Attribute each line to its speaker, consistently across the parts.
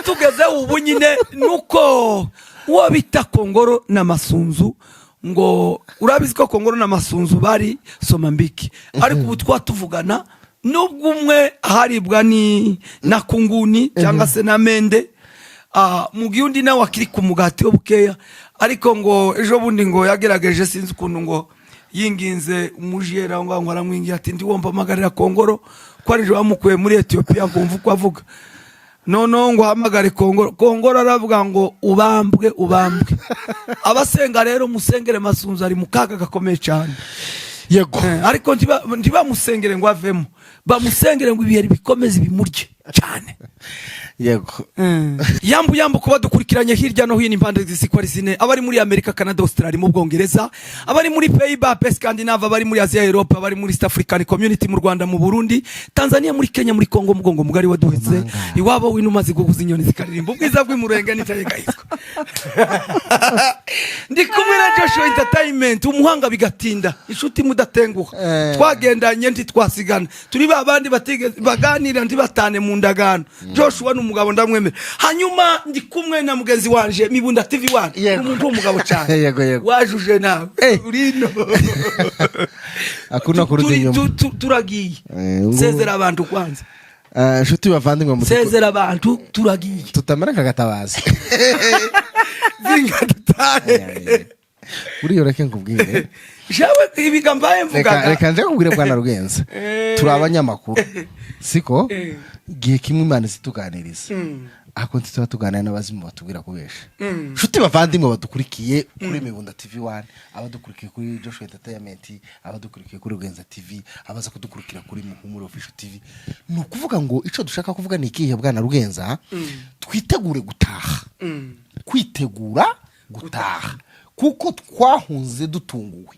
Speaker 1: Tugezeho ubu nyine nuko uwo bita Kongoro na Masunzu, ngo urabizi ko Kongoro na Masunzu bari Somambiki, ariko ubu twatuvugana nubwo umwe aharibwa ni na kunguni cyangwa se na mende, mu gihe undi nawe akiri ku mugati wo bukeya. Ariko ngo ejo bundi ngo yagerageje, sinzi ukuntu, ngo yinginze umujiyera aho ngaho, ngo aramwingira ati: "Ndi wumva amagarira Kongoro ko ari bamukuye muri Etiyopiya, ngo wumve uko avuga." Noneho ngo uhamagare Kongoro, Kongoro aravuga ngo: "Ubambwe, ubambwe." Abasenga rero musengere Masunzu, ari mu kaga gakomeye cyane. Ariko ntibamusengere ngo avemo, bamusengere ngo ibiheri bikomeze bimurye cyane. Yambu yambu kuba dukurikiranye hirya no hino impande z'isi ko ari zine: abari muri Amerika, Canada, Australia, mu Bwongereza, abari muri Pays-Bas, Scandinave, abari muri Asia, Europe, abari muri East African Community, mu Rwanda, mu Burundi, Tanzania, muri Kenya, muri Congo, mugongo mugari waduhetse iwabo w'inuma ziguguza, inyoni zikaririmba ubwiza bw'Imurenge n'itayegayizwa. Ndi kumwe na Joshua Entertainment, umuhanga bigatinda, inshuti mudatenguha. Twagendanye ntitwasigana, turi ba bandi batigeze baganira ntibatane mu ndagano. Joshua ni umugabo, ndamwemera. Hanyuma ndi kumwe na mugenzi wanje Mibunda TV 1. Umuntu w'umugabo cyane.
Speaker 2: Yego, yego.
Speaker 1: Wajuje nawe urino.
Speaker 2: Hakuna kurudi inyuma.
Speaker 1: Turagiye.
Speaker 2: Ubu-
Speaker 1: Sezera abantu kwanza.
Speaker 2: Inshuti bavandimwe
Speaker 1: Sezera abantu, turagiye.
Speaker 2: Tutamera nk'agatabazi.
Speaker 1: Zinga dutahe.
Speaker 2: Buriya ureke nkubwire.
Speaker 1: Jewe ibiga mbaye
Speaker 2: Reka
Speaker 1: mvugaga.
Speaker 2: Reka nje nkubwire, bwana Rugenza. Turi abanyamakuru, siko? Igihe kimwe Imana izituganiriza, ariko ntituba tuganira n'abazimu batubwira kubesha. Nshuti bavandimwe badukurikiye kuri Mibunda TV 1, abadukurikiye kuri Joshua Entertainment, abadukurikiye kuri Rugenza TV, abaza kudukurikira kuri Muhumuro Official TV, ni ukuvuga ngo icyo dushaka kuvuga ni ikihe, bwana Rugenza? Twitegure gutaha, kwitegura gutaha, kuko twahunze dutunguwe,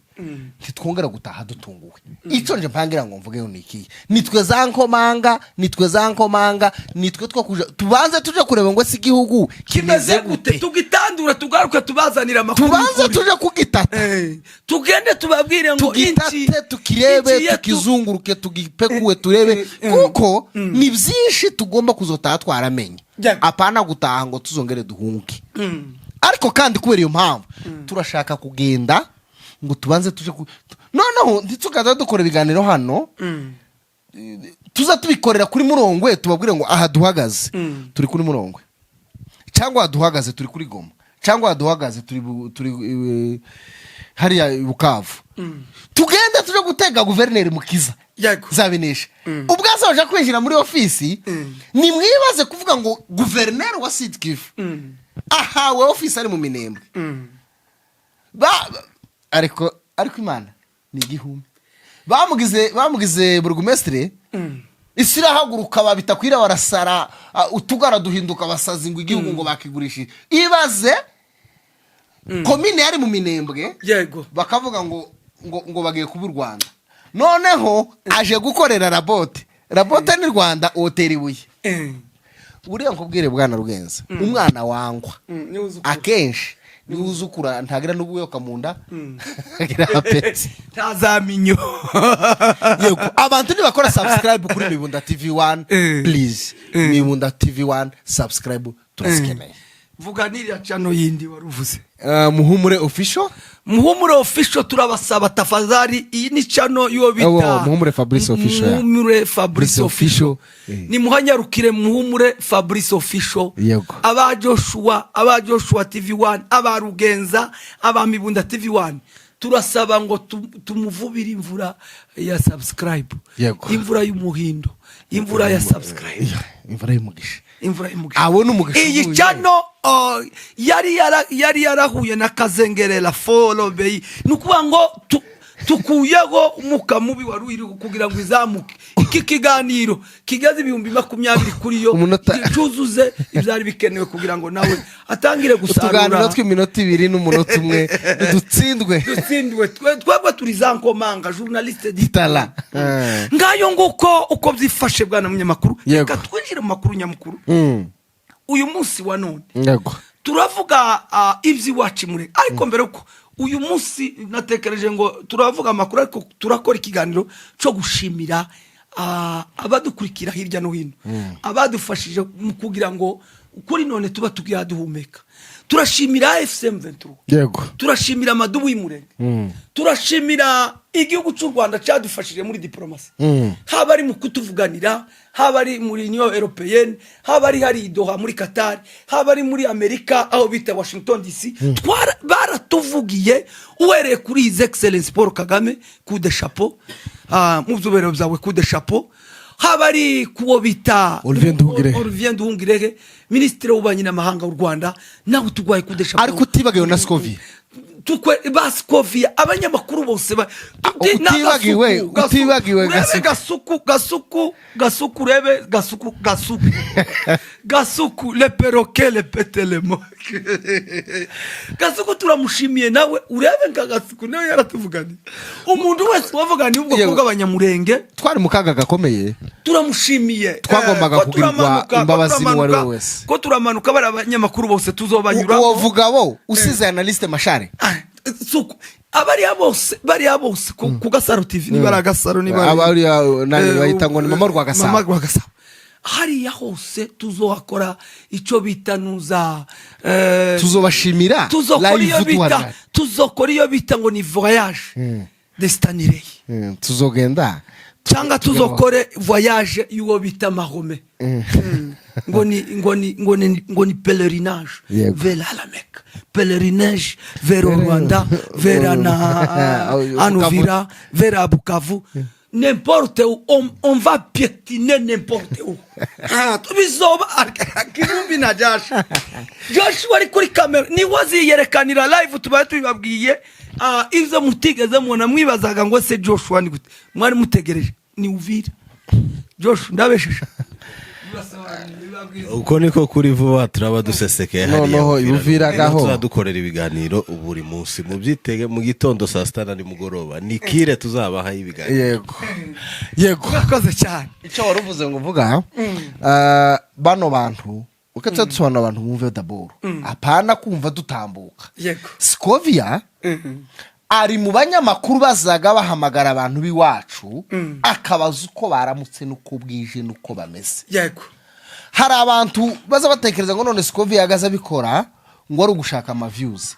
Speaker 2: ntitwongera gutaha dutunguwe. Icyo nje mpangira ngo mvuge ni ikihe? Nitwe za nkomanga, nitwe za nkomanga, nitwe two kuja tubanze tuje kureba ngo si igihugu
Speaker 1: kimeze gute, tugitandura, tugaruke tubazanira amakuru
Speaker 2: Tubanze
Speaker 1: y'ukuri.
Speaker 2: tuje kugitata.
Speaker 1: Tugende tubabwire ngo
Speaker 2: Tugitate, tukirebe,
Speaker 1: inci yetu-
Speaker 2: tukizunguruke, tugipekuwe, turebe, kuko ni byinshi tugomba kuzotaha twaramenye. Apana gutaha ngo tuzongere duhunge. Ariko kandi kubera iyo mpamvu turashaka kugenda ngo tubanze tuje noneho ntitukaza dukora ibiganiro hano, tuza tubikorera kuri Murongwe, tubabwire ngo aha duhagaze turi kuri Murongwe, cyangwa aha duhagaze turi kuri Goma, cyangwa aha duhagaze turi hariya i Bukavu. Tugende tuje gutega guverineri Mukiza. Zabinesha ubwo azaje kwinjira muri ofisi. Nimwibaze kuvuga ngo guverineri wa Sud Kivu ahawe ofisi ari mu Minembwe. Ariko Imana ni igihumbi, bamugize burugumesitire, isi irahaguruka, babitakwira, barasara, utugara duhinduka abasazi, ngo igihugu ngo bakigurishije. Ibaze komine yari mu Minembwe, bakavuga ngo bagiye kuba u Rwanda. Noneho aje gukorera rabote, rabote ni Rwanda, otera ibuye. Buriya nkubwire, bwana Rugenza, umwana wangwa
Speaker 1: Niwe uzi ukuri.
Speaker 2: Akenshi niwe uzukura, ntagira n'ubuyoka mu nda, agira appétit.
Speaker 1: Ntazaminyo.
Speaker 2: Yego, abantu nibakora subscribe kuri Mibunda TV 1. Please, Mibunda TV 1, subscribe turazikeneye.
Speaker 1: Vuga n'iriya channel yindi wari uvuze.
Speaker 2: Muhumure Official.
Speaker 1: Muhumure Official, turabasaba tafadhali, iyi ni channel y'uwo bita
Speaker 2: Oh, Muhumure Fabrice Official, ya.
Speaker 1: Muhumure Fabrice
Speaker 2: Fabrice
Speaker 1: Official.
Speaker 2: Official.
Speaker 1: Ni muhanyarukire Muhumure Fabrice Official. Aba Joshua, aba Joshua TV 1, aba Rugenza, aba Mibunda TV 1, turasaba ngo tumuvubire imvura ya subscribe. Imvura y'umuhindo, imvura ya subscribe.
Speaker 2: Imvura y'umugisha.
Speaker 1: Imvura y'umugisha.
Speaker 2: Abona umugisha
Speaker 1: Iyi
Speaker 2: uvuye.
Speaker 1: channel yari yarahuye na kazengerera forobeyi, ni ukuvuga ngo tukuyeho umwuka mubi wari uri kugira ngo izamuke. Iki kiganiro kigeze 20,000 kuri yo, cyuzuze ibyari bikenewe kugira ngo nawe atangire
Speaker 2: Utuganiro
Speaker 1: gusarura.
Speaker 2: tw'iminota 2 n'umunota 1, dutsindwe.
Speaker 1: Dutsindwe. Twebwe turi za nkomanga, journaliste.
Speaker 2: Gitala.
Speaker 1: Ngayo nguko uko byifashe, bwana munyamakuru. Reka twinjire mu makuru nyamukuru uyu munsi wa none. Turavuga iby'iwacu mure, ariko mbere uko uyu munsi natekereje ngo turavuga amakuru, ariko turakora ikiganiro cyo gushimira. abadukurikira hirya no hino, abadufashije mu kugira ngo kuri none tuba tugiye duhumeka. Turashimira AFC M23. Turashimira amadubu y'Umurenge. Turashimira igihugu cy'u Rwanda cyadufashije muri diplomasi, haba ari mu kutuvuganira, haba ari muri Union Européenne, haba ari hari i Doha muri Qatar, haba ari muri Amerika aho bita Washington DC. Baratuvugiye uhereye kuri His Excellence Paul Kagame, coup de chapeau, mu byubahiro byawe, coup de chapeau, haba ari kuwo bita
Speaker 2: Olivier Nduhungirehe.
Speaker 1: Olivier Nduhungirehe, Minisitiri w'Ububanyi n'Amahanga w'u Rwanda, nawe tuguhaye coup de chapeau.
Speaker 2: Ariko utibagiwe na Scovia.
Speaker 1: Tukwe ba Scovia, abanyamakuru bose na Gasuku,
Speaker 2: Utibagiwe
Speaker 1: urebe.
Speaker 2: Gasuku.
Speaker 1: Gasuku, Gasuku, Gasuku, urebe Gasuku, Gasuku, Gasuku, le perroquet, le petelemo. Gasuku turamushimiye nawe. Urebe nka Gasuku nawe yaratuvuganiye. Umuntu wese wavuganiye ubwoko bw'Abanyamurenge
Speaker 2: Twari mu kaga gakomeye.
Speaker 1: turamushimiye.
Speaker 2: Twagombaga
Speaker 1: Ko
Speaker 2: kugirirwa
Speaker 1: turamanuka, ko
Speaker 2: imbabazi n'uwo ari we wese.
Speaker 1: Ko turamanuka, bari abanyamakuru bose tuzobanyura.
Speaker 2: Uwo vuga bo usize analyste Mashare.
Speaker 1: Ah, suko abariya bose, bariya bose ku Gasaro TV, niba ari Agasaro, niba ari
Speaker 2: Abariya nani bayita ngo ni Mama Rwagasabo.
Speaker 1: Mama Rwagasabo, hariya hose tuzohakora icyo bita nuza
Speaker 2: Tuzobashimira
Speaker 1: tuzokora
Speaker 2: live
Speaker 1: iyo bita
Speaker 2: duhagarara.
Speaker 1: Tuzokora iyo bita ngo ni voyage de Stanley.
Speaker 2: Tuzogenda
Speaker 1: Cyangwa tuzokore voyage y'uwo bita Mahome, ngo ni pèlerinage vers la Mecque, pèlerinage vers au Rwanda, vers na Anuvira, vers Bukavu, n'importe où on va piétiner, n'importe où. Ah, tubizoba. Kivumbi na Josh, Joshua ari kuri kamera, niwe aziyerekanira live. Tubaye tubibabwiye. Ah, ibyo mutigeze mubona, mwibazaga ngo se Joshua ni gute, mwari mutegereje ni Uvira. Josh, ndabeshesha?
Speaker 3: Uko niko kuri. Vuba turaba dusesekeye hariya.
Speaker 2: Noneho
Speaker 3: Uvira.
Speaker 2: Uvira gaho.
Speaker 3: Tuzadukorera ibiganiro buri munsi, mubyitege mu gitondo, saa sita na nimugoroba, ni kire tuzabaha ibiganiro.
Speaker 2: Yego.
Speaker 1: Murakoze cyane.
Speaker 2: Icyo wari uvuze ngo uvuga, bano bantu uko tuba dusobanura, abantu bumve d'abord, apana kumva dutambuka. Scovia ari mu banyamakuru bazaga bahamagara abantu b'iwacu, akabaza uko baramutse n'uko bwije n'uko bameze. Hari abantu baza batekereza ngo none Scovia yagaze abikora ngo ari ugushaka ama views.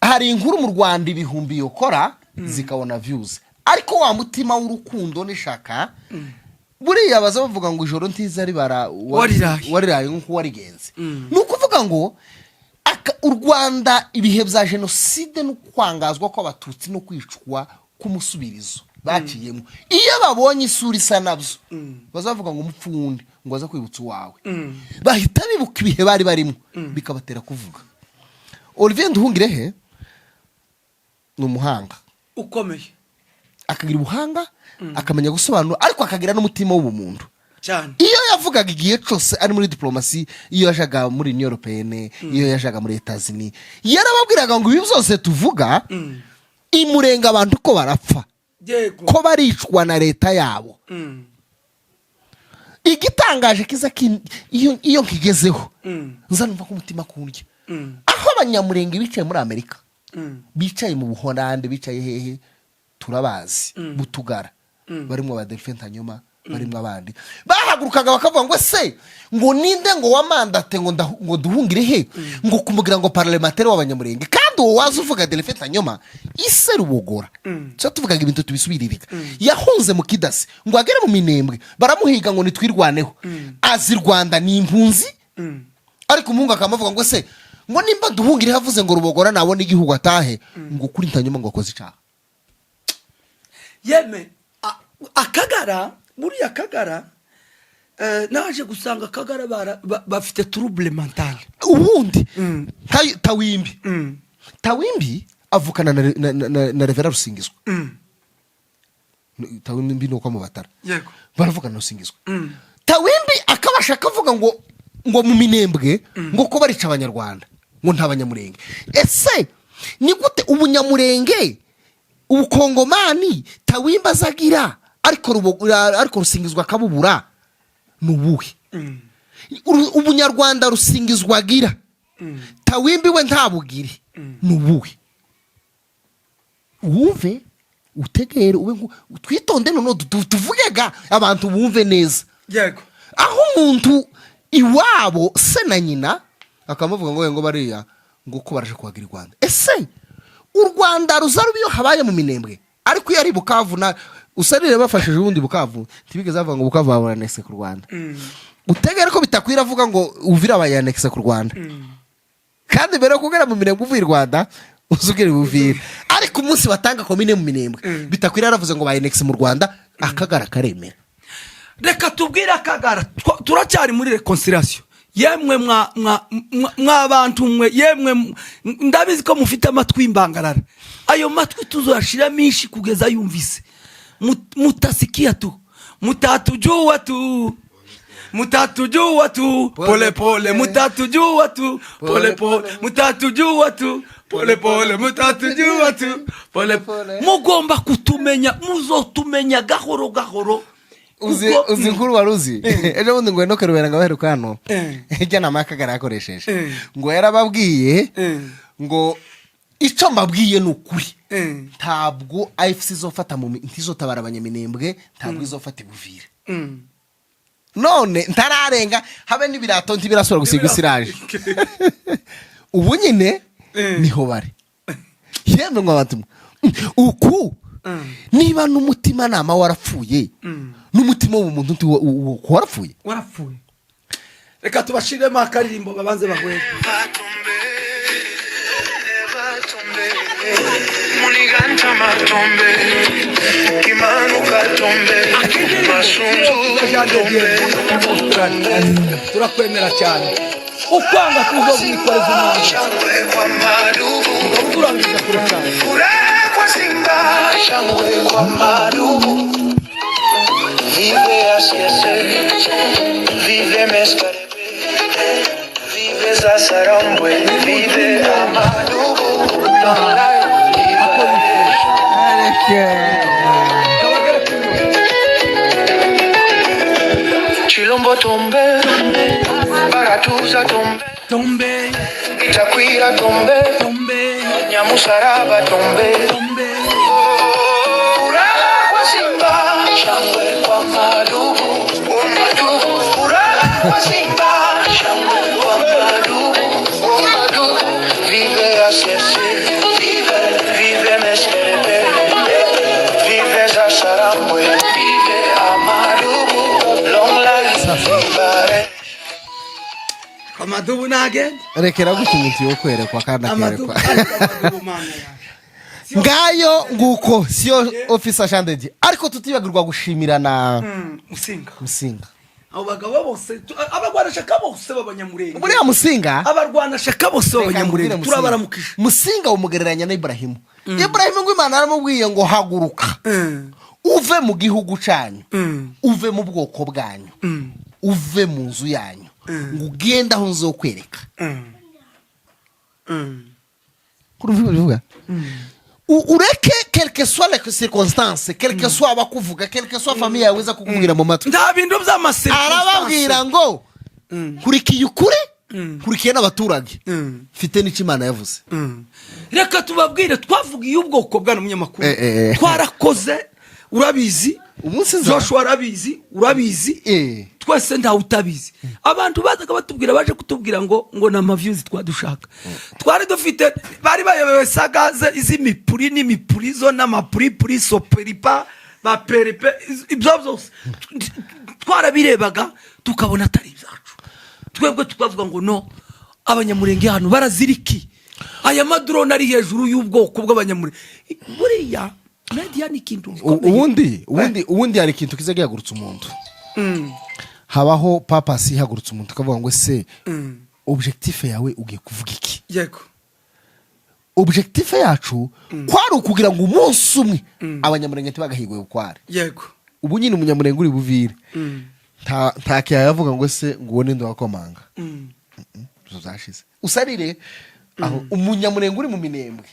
Speaker 2: Hari inkuru mu Rwanda ibihumbi yokora zikabona views, ariko wa mutima w'urukundo n'ishaka, buriya baza bavuga ngo ijoro ntiza ribara
Speaker 1: Wariraye.
Speaker 2: Wariraye nk'uko warigenze. Ni ukuvuga ngo u Rwanda, ibihe bya jenoside no kwangazwa kw'Abatutsi no kwicwa k'umusubirizo baciyemo, iyo babonye isura isa nabyo bazavuga ngo umupfu wundi ngo aze kwibutsa uwawe, bahita bibuka ibihe bari barimo, bikabatera kuvuga. Olivier Nduhungirehe ni umuhanga
Speaker 1: ukomeye.
Speaker 2: Akagira ubuhanga, akamenya gusobanura, ariko akagira n'umutima w'ubumuntu. Iyo yavugaga igihe cyose ari muri diplomasi, iyo yajaga muri Union Européenne, iyo yajaga muri Etazini, yarababwiraga ngo ibi byose tuvuga imurenga, abantu ko barapfa, ko baricwa na leta yabo. Igitangaje kiza iyo nkigezeho, nza numva ko umutima kundya, aho Abanyamurenge bicaye muri Amerika, bicaye mu Buholande, bicaye hehe, turabazi, Butugara, barimo ba Delphin Ntanyoma, barimo abandi, bahagurukaga bakavuga ngo ese ngo ninde ngo wa mandate ngo ngo duhungire he, ngo kumubwira ngo parlementaire w'Abanyamurenge, kandi uwo waza uvuga Delphin Ntanyoma ise Rubogora, tuba tuvugaga ibintu tubisubiririka, yahunze mu Kidasi ngo agere mu Minembwe, baramuhiga ngo nitwirwaneho, azi Rwanda, ni impunzi. Ariko umuhungu akaba avuga ngo se ngo nimba Duhungire havuze ngo Rubogora nabona igihugu atahe, ngo kuri Ntanyoma ngo akoze icyaha.
Speaker 1: Yeme Akagara, buriya Akagara, naje gusanga Akagara bafite trouble mental.
Speaker 2: Ubundi Tawimbi, Tawimbi avukana na Reverend Rusingizwa. Tawimbi ni uko amubatara. Baravugana na Rusingizwa. Tawimbi akabasha akavuga ngo mu Minembwe ngo ko barica Abanyarwanda, ngo nta Banyamurenge. Ese ni gute ubunyamurenge, ubukongomani Tawimbi azagira, ariko Rusingizwa akabubura? Ni ubuhe ubunyarwanda Rusingizwa agira, Tawimbi we ntabugire? Ni ubuhe? Wumve. Utegere ube twitonde noneho tuvuge ga abantu bumve neza. Aho umuntu iwabo se na nyina bakamuvuga ngo bariya ngo ko baraje kuhagira i Rwanda. Ese u Rwanda ruza ruba iyo habaye mu Minembwe? Ariko iyo ari Bukavu na usarire bafashije ubundi Bukavu, ntibigeze bavuga ngo Bukavu baburanese ku Rwanda. Utegere ko bitakwira avuga ngo Uvira bayanekise ku Rwanda, kandi mbere yo kugera mu Minembwe uvuye i Rwanda uzubwira Uvira. Ariko umunsi batanga komine mu Minembwe, bitakwira yaravuze ngo bayanekise mu Rwanda, Akagara karemera.
Speaker 1: Reka tubwire Akagara, turacyari muri réconciliation. Yemwe mwa bantu mwe, yemwe ndabizi ko mufite amatwi y'imbangarara. Ayo matwi tuzoyashiramo ishi kugeza yumvise. Mutasikia tu, mutatujua tu, mutatujua tu pole pole, mutatujua tu pole pole, mutatujua tu pole pole, mutatujua tu pole pole. Mugomba kutumenya, muzotumenya gahoro gahoro.
Speaker 2: Uzi uzi inkuru wari uzi ejo bundi ngo Enoke Rubera ngo abaheruka hano, ijya nama y'Akagara yakoresheje, ngo yarababwiye ngo icyo mbabwiye ni ukuri, ntabwo AFC izofata mu ntizotabara abanyaminembwe, ntabwo izofata ibuvira. None ntararenga habe n'ibirato ntibirasubira gusiga isiraje. Ubu nyine niho bari. Yemwe ngo abantu uku niba n'umutimanama warapfuye, n'umutima w'umuntu warapfuye.
Speaker 1: Warapfuye. Reka tubashiremo akaririmbo babanze bahwere.
Speaker 4: Va tomber, va tomber. Muniganta matombe, Kimanuka tombe, Masunzu tombe.
Speaker 1: Turakwemera cyane. Ukwanga tuzobwikoreza umwanda.
Speaker 4: Shangwe kwa madubu,
Speaker 1: turangiza kure cyane.
Speaker 4: Furaha kwa Simba, shangwe kwa madubu. Vive Asiese, vive Meskarebe, vive Zasarambwe, vive Amadubu. Long life, vive.
Speaker 1: Kabagere kuri.
Speaker 4: Chilombo tombe, Baratuza tombe,
Speaker 1: Tombe.
Speaker 4: Itakwira tombe,
Speaker 1: Tombe.
Speaker 4: Nyamusaraba tombe.
Speaker 1: Tombe.
Speaker 4: Furaha kwa Simba, shangwe kwa madubu, madubu. Furaha kwa Simba, shangwe kwa madubu, madubu. Vive Asiese, vive, vive Meskerebe, vive Zasarambwe, vive Amadubu. Long life, Vivare.
Speaker 1: Amadubu nagenda.
Speaker 2: Rekera gutya umuntu yo kwerekwa kandi
Speaker 1: Amadubu.
Speaker 2: akerekwa.
Speaker 1: Ariko amadubu, mana yanjye.
Speaker 2: Ngayo nguko siyo ofisa Shandedi, ariko tutibagirwa gushimira na
Speaker 1: Musinga.
Speaker 2: Musinga.
Speaker 1: Abo bagabo bose abarwanashaka bose b'abanyamurenge.
Speaker 2: Buriya Musinga,
Speaker 1: Abarwanashaka bose b'abanyamurenge, turabaramukije.
Speaker 2: Musinga umugereranya na Iburahimu. Iburahimu ngo Imana yaramubwiye ngo haguruka uve mu gihugu cyanyu, uve mu bwoko bwanyu, uve mu nzu yanyu, ngo ugende aho nzokwereka. Kuri ubu bivuga ureke, quelque soit les circonstances, quelque soit abakuvuga, quelque soit famille yawe iza kukubwira mu matwi.
Speaker 1: Nta bintu by'amase.
Speaker 2: Arababwira ngo nkurikiye ukuri, nkurikiye n'abaturage, mfite n'icyo Imana yavuze.
Speaker 1: Reka tubabwire, twavugiye ubwoko bwana munyamakuru. Twarakoze, urabizi.
Speaker 2: Umunsi nza-
Speaker 1: Joshua arabizi, urabizi. Twese ntawe utabizi. Abantu bazaga batubwira, baje kutubwira ngo ni ama views twadushaka. Twari dufite, bari bayobewe saga z'imipuri n'imipurizo n'amapuripuri soperipa baperipe, ibyo byose twarabirebaga tukabona atari ibyacu. Twebwe tukavuga ngo no abanyamurenge hano baraziriki aya ma drone ari hejuru y'ubwoko bw'abanyamurenge. Buriya media ni ikintu gikomeye.
Speaker 2: Ubundi hari ikintu kiza gihagurutsa umuntu. Habaho purpose ihagurutsa umuntu, ukavuga ngo ese objectif yawe ugiye kuvuga iki? Objectif yacu kwari ukugira ngo umunsi umwe abanyamurenge ntibagahigwe bukware. Ubu nyine umunyamurenge uri buvire nta kiyaya yavuga ngo ese ngo uwo ninde wakomanga. Ibyo byashize. Usarire aho umunyamurenge uri mu Minembwe,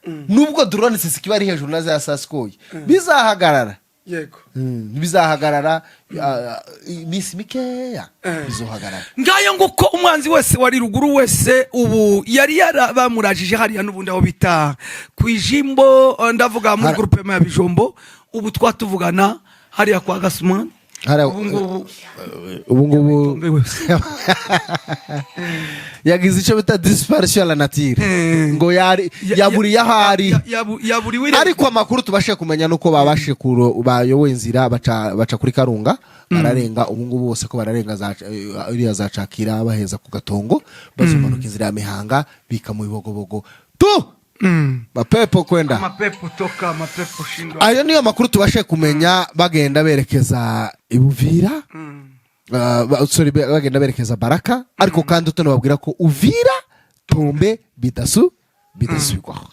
Speaker 2: nubwo drone zikiba ari hejuru na za sasikoyi bizahagarara.
Speaker 1: Yego.
Speaker 2: Bizahagarara iminsi mikeya, bizohagarara.
Speaker 1: Ngayo nguko, umwanzi wese wari ruguru wese ubu yari yarabamurajije hariya n'ubundi aho bita ku ijimbo, ndavuga muri groupement ya Bijombo. Ubu twatuvugana hariya kwa Gasumani. Ubu ngubu
Speaker 2: Ubu ngubu
Speaker 1: Tombe wese.
Speaker 2: Yagize icyo bita disparition à la nature, ngo yari yaburiye aho ari.
Speaker 1: Yaburiwe irengero.
Speaker 2: Ariko amakuru tubashe kumenya nuko babashe bayoboye inzira baca kuri Karunga, bararenga. Ubu ngubu bose ko bararenga za iriya za Cakira, baheza ku Gatongo, bazomanuka inzira ya Mihanga, bika mu Bibogobogo tu mapepo kwenda.
Speaker 1: Mapepo toka, mapepo shindwa.
Speaker 2: Ayo niyo makuru tubashe kumenya. Bagenda berekeza i Buvira, sorry, bagenda berekeza Baraka. Ariko kandi tunababwira ko Uvira tombe bidasubirwaho.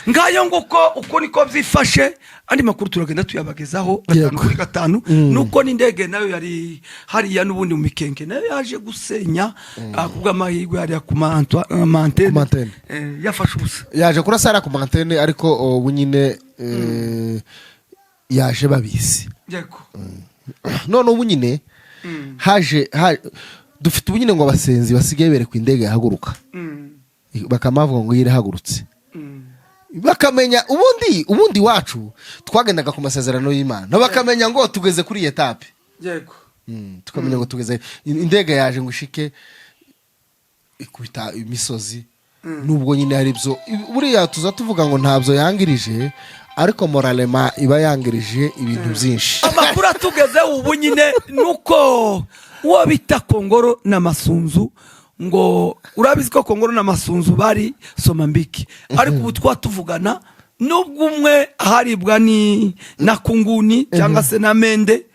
Speaker 1: Ngayo nguko, uko niko byifashe. Andi makuru turagenda tuyabagezaho gatanu kuri gatanu. Nuko n'indege nayo yari hariya n'ubundi mu Mikenke nayo yaje gusenya, kubw'amahirwe hariya ku ma antenne.
Speaker 2: Ku ma antenne.
Speaker 1: Yafashe ubusa.
Speaker 2: Yaje kurasa ku ma antenne, ariko ubu nyine yaje babizi. None ubu nyine haje dufite ubu nyine ngo abasenzi basigaye berekwa indege yahaguruka, bakamavuga ngo irahagurutse, bakamenya ubundi wacu twagendaga ku masezerano y'Imana, bakamenya ngo tugeze kuri iyi étape. Tukamenya ngo tugeze, indege yaje ngo ishike ikubita imisozi. Nubwo nyine hari ibyo buriya tuza tuvuga ngo ntabyo yangirije, ariko moralement iba yangirije ibintu byinshi.
Speaker 1: Amakuru atugezeho ubu nyine nuko uwo bita Kongoro na Masunzu, ngo urabizi ko Kongoro na Masunzu bari Somambiki, ariko ubu twatuvugana nubwo umwe aharibwa ni na kunguni cyangwa se na mende,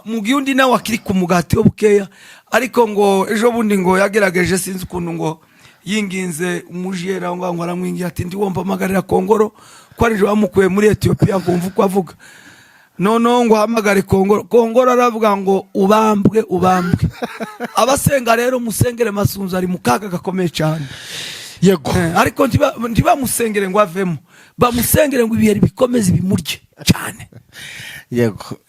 Speaker 1: mu gihe undi nawe akiri ku mugati wo bukeya. Ariko ngo ejo bundi ngo yagerageje, sinzi ukuntu ngo yinginze umujiyera aho ngaho, ngo aramwingira ati: "Ndi wumva amagarira Kongoro ko ari bamukuye muri Etiyopiya, ngo wumve uko avuga." Noneho ngo uhamagare Kongoro, Kongoro aravuga ngo: "Ubambwe, ubambwe." Abasenga rero musengere Masunzu, ari mu kaga gakomeye cyane. Ariko ntibamusengere ngo avemo, bamusengere ngo ibiheri bikomeze bimurye cyane.
Speaker 2: Yego,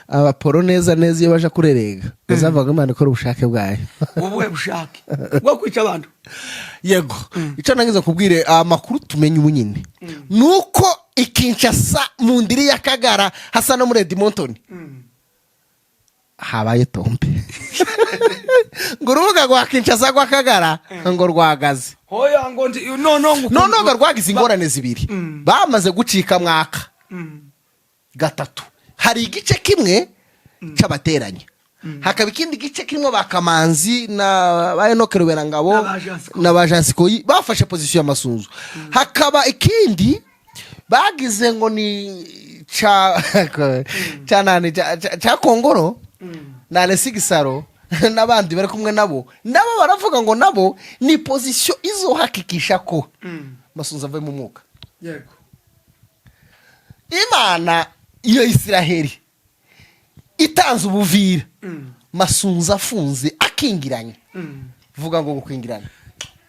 Speaker 2: abaporo neza neza iyo baje kurerega bazavuga Imana ikora ubushake bwayo.
Speaker 1: Ubuhe bushake bwo kwica abantu?
Speaker 2: Yego, icyo nangiza kubwire amakuru tumenye ubu nyine ni uko i Kinshasa mu ndiri y'Akagara hasa no muri Edmonton habaye tombe, ngo urubuga rwa Kinshasa rw'Akagara ngo rwagaze.
Speaker 1: Hoya, ngo noneho ngo
Speaker 2: Noneho ngo rwagize ingorane zibiri, bamaze gucika mwaka gatatu. Hari igice kimwe cy'abateranya, hakaba ikindi gice kirimo ba Kamanzi na ba Enoke Ruberangabo
Speaker 1: N'aba Jansiko.
Speaker 2: Na ba Jansikoyi bafashe position y'Amasunzu, hakaba ikindi bagize ngo ni ca ca nani ca Kongoro na Alesi Gisaro n'abandi bari kumwe nabo. Nabo baravuga ngo nabo ni position izohakikisha ko Masunzu avuye mu mwuka. Imana iyo Isiraheli itanze ubuvira, Masunzu afunze akingiranye, vuga ngo gukingirana.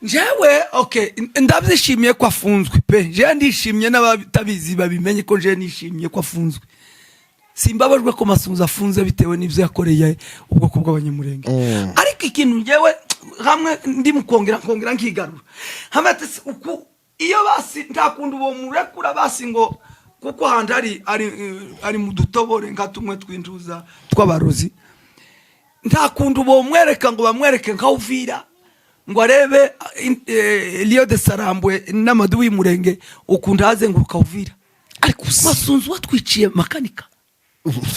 Speaker 1: Njyewe okay, ndabyishimiye ko afunzwe pe. Njyewe ndishimye, n'abatabizi babimenye ko njyewe nishimiye ko afunzwe. Simbabajwe ko Masunzu afunze bitewe n'ibyo yakoreye ubwoko bw'Abanyamurenge. Ariko ikintu njyewe hamwe ndi mu kongera nkongera nkigarura hamwe ati uku iyo basi nta kundi uwo murekura basi, ngo kuko handi ari mu dutobore nka tumwe twinjuza tw'abarozi, nta kuntu bomwereka ngo bamwereke nka Uvira, ngo arebe Lieu de Sarambwe n'amadubu y'Umurenge ukuntu azenguruka Uvira.
Speaker 2: Ariko
Speaker 1: Masunzu watwiciye Makanika.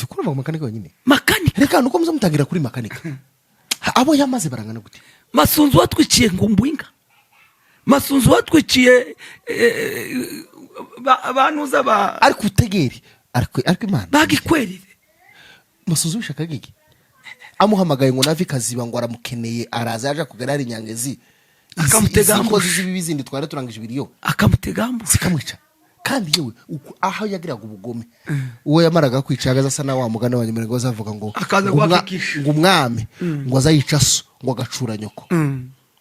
Speaker 2: Kurumva ngo Makanika wenyine.
Speaker 1: Makanika.
Speaker 2: Reka nuko muze mutangira kuri Makanika, abo yamaze barangana gute?
Speaker 1: Masunzu watwiciye Ngumbwinga, Masunzu watwiciye bantuza ba
Speaker 2: Ariko utegere, ariko Imana
Speaker 1: bagikwerire.
Speaker 2: Masunzu wishaka gigi amuhamagaye ngo navi kaziba ngo aramukeneye, araza yaje kugera hari inyangezi.
Speaker 1: Akamutega
Speaker 2: izi nkozi
Speaker 1: ambush.
Speaker 2: z'ibibi zindi twari turangije ibiriyo
Speaker 1: Akamutega ambush.
Speaker 2: Zikamwica. Kandi yewe aho yagiraga ubugome, uwo yamaraga kwica yagaze asa na wa mugani wa Nyamurengo bazavuga ngo
Speaker 1: Akaza
Speaker 2: ngo
Speaker 1: guhakikisha.
Speaker 2: Ngo umwami ngo azayica so ngo agacura nyoko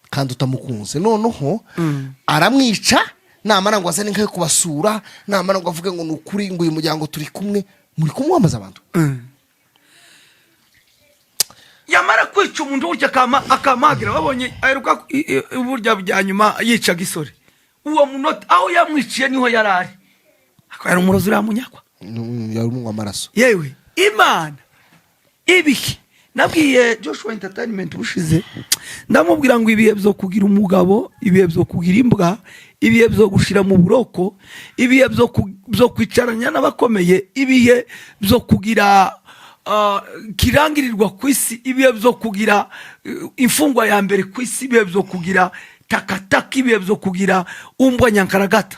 Speaker 2: kandi utamukunze. Noneho aramwica. Namara ngo azane inka yo kubasura, namara ngo avuge ngo ni ukuri, ngo uyu muryango turi kumwe, muri kumwe wamaze abantu.
Speaker 1: Yamara kwica umuntu gutya akamagira babonye aheruka burya bya nyuma yicaga isore, uwo munota aho yamwiciye niho yari ari, akaba yari umurozi uriya munyakwa.
Speaker 2: Yari umunywa amaraso.
Speaker 1: Yewe, Imana ibihe, nabwiye Joshua Entertainment ubushize, ndamubwira ngo ibihe byo kugira umugabo, ibihe byo kugira imbwa, ibihe byo gushira mu buroko, ibihe byo kwicaranya n'abakomeye, ibihe byo kugira kirangirirwa ku isi, ibihe byo kugira imfungwa ya mbere ku isi, ibihe byo kugira takataka, ibihe byo kugira umbwa nyankaragata.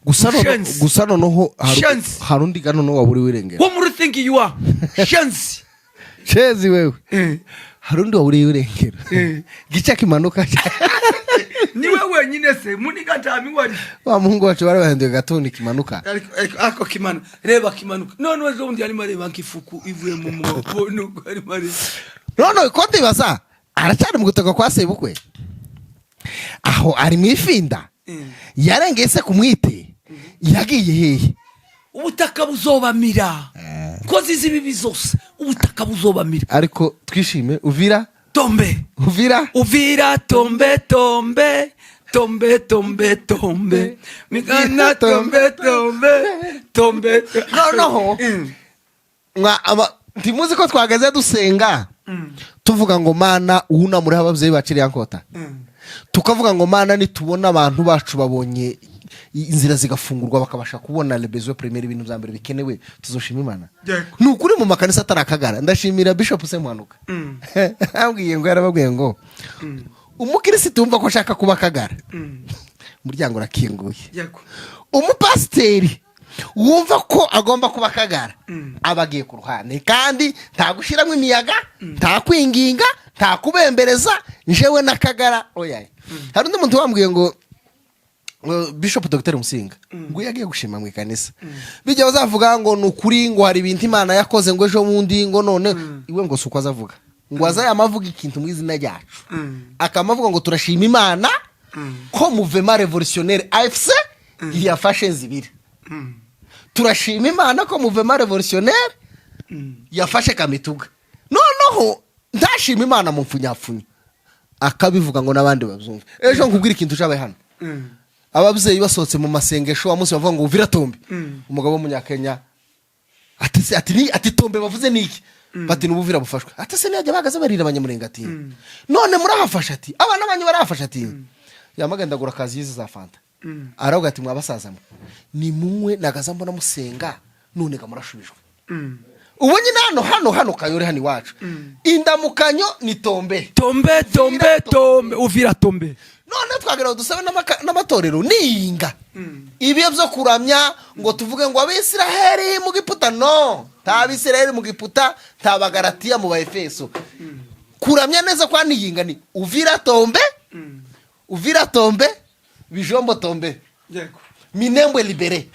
Speaker 2: Gusa
Speaker 1: Shenzi.
Speaker 2: Gusa noneho
Speaker 1: Shenzi.
Speaker 2: hari undi ga noneho waburi wirengera.
Speaker 1: Wo muri think you are shenzi.
Speaker 2: Shezi wewe. Hari undi waburiye irengero. Gica kimanuka.
Speaker 1: Niwe wenyine se muniga ntami wari.
Speaker 2: Wa muhungu wacu bari bahinduye gatuni kimanuka.
Speaker 1: Ariko kimanuka, reba kimanuka none ejo bundi yarimo areba nk'ifuku ivuye mu mwobo, nubwo arimo areba.
Speaker 2: None ko ndibaza, aracyari mu gutaka kwa sebukwe, aho ari mu ifinda? Yarengeye se ku mwite? Yagiye hehe?
Speaker 1: Ubutaka buzobamira, kozi z'ibibi zose, ubutaka buzobamira.
Speaker 2: Ariko twishime, Uvira.
Speaker 1: Tombe.
Speaker 2: Uvira.
Speaker 1: Uvira tombe, tombe, tombe, tombe, tombe, migana, tombe, tombe, tombe.
Speaker 2: Noneho ntimuzi ko twagaze dusenga tuvuga ngo: "Mana, wunamuriho ababyeyi bacu iriya nkota." Tukavuga ngo: "Mana, nitubona abantu bacu babonye inzira zigafungurwa, bakabasha kubona les besoins premiers, ibintu bya mbere bikenewe, tuzoshima Imana." Ni ukuri, mu makanisa atari akagara. Ndashimira Bishop Semuhanuka, ambwiye ngo yarababwiye ngo umukirisitu wumva ko ashaka kuba akagara, umuryango urakinguye. Umupasiteri wumva ko agomba kuba akagara aba agiye ku ruhande, kandi nta gushyiramo imiyaga, nta kwinginga, nta kubembereza, njewe n'akagara oya. Hari undi muntu wambwiye ngo Bishop Dr Musinga ngo iyo agiye gushima mu ikanisa, bijya bazavuga ngo ni ukuri, ngo hari ibintu Imana yakoze, ngo ejo bundi, ngo none iwe, ngo si uko azavuga, ngo azayama avuga ikintu mu izina ryacu, akaba avuga ngo: "Turashima Imana ko Mouvement Révolutionnaire AFC yafashe Nzibira, turashima Imana ko Mouvement Révolutionnaire yafashe Kamituga." Noneho ntashima Imana mu mfunyapfunya, akabivuga ngo n'abandi babyumve. Ejo nkubwira ikintu cyabaye hano, ababyeyi basohotse mu masengesho wa munsi bavuga ngo: "Uvira tombe." Umugabo w'umunyakenya ati: "Se," ati: "Ni," ati: "Tombe bavuze ni iki?" Bati: "Ni Ubuvira bufashwe." Ati: "Se ntiyajya bahagaze barira Abanyamurenga?" Ati: "None murahafasha?" Ati: "Abana banyu barahafasha?" Ati: "Yamagenda agura kazi y'izi za Fanta." Aravuga ati: "Mwabasaza mwe, nimunywe, nagaza mbona musenga, none ga murashubijwe." Ubu nyine hano Kayore, hano iwacu, indamukanyo ni tombe.
Speaker 1: Tombe, tombe, tombe, Uvira tombe.
Speaker 2: None twagira ngo dusabe n'amatorero niyinga ibihe byo kuramya, ngo tuvuge ngo Abisiraheli mu Giputa. No nta Abisiraheli mu Giputa, nta Bagaratiya mu Baefeso. Kuramya neza kwa niyinga ni Uvira tombe, Uvira tombe, Bijombo tombe, Minembwe libéré.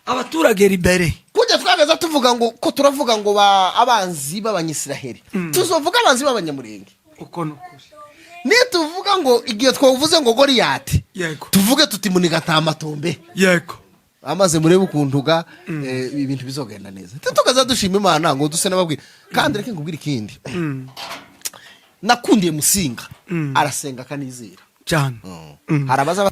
Speaker 1: Abaturage libéré.
Speaker 2: Kujya twagaza tuvuga ngo ko turavuga ngo ba abanzi b'Abanyisiraheli, tuzovuga abanzi b'Abanyamurenge.
Speaker 1: Uko ni ukuri.
Speaker 2: Nituvuga ngo igihe twavuze ngo Goriyati, tuvuge tuti: "Muniga nta matombe." Amaze murebe ukuntu ga ibintu bizogenda neza. Tukaza dushima Imana ngo duse n'ababwira. Kandi reka nkubwire ikindi nakundiye Musinga, arasenga akanizera.
Speaker 1: Cyane.
Speaker 2: Hari abaza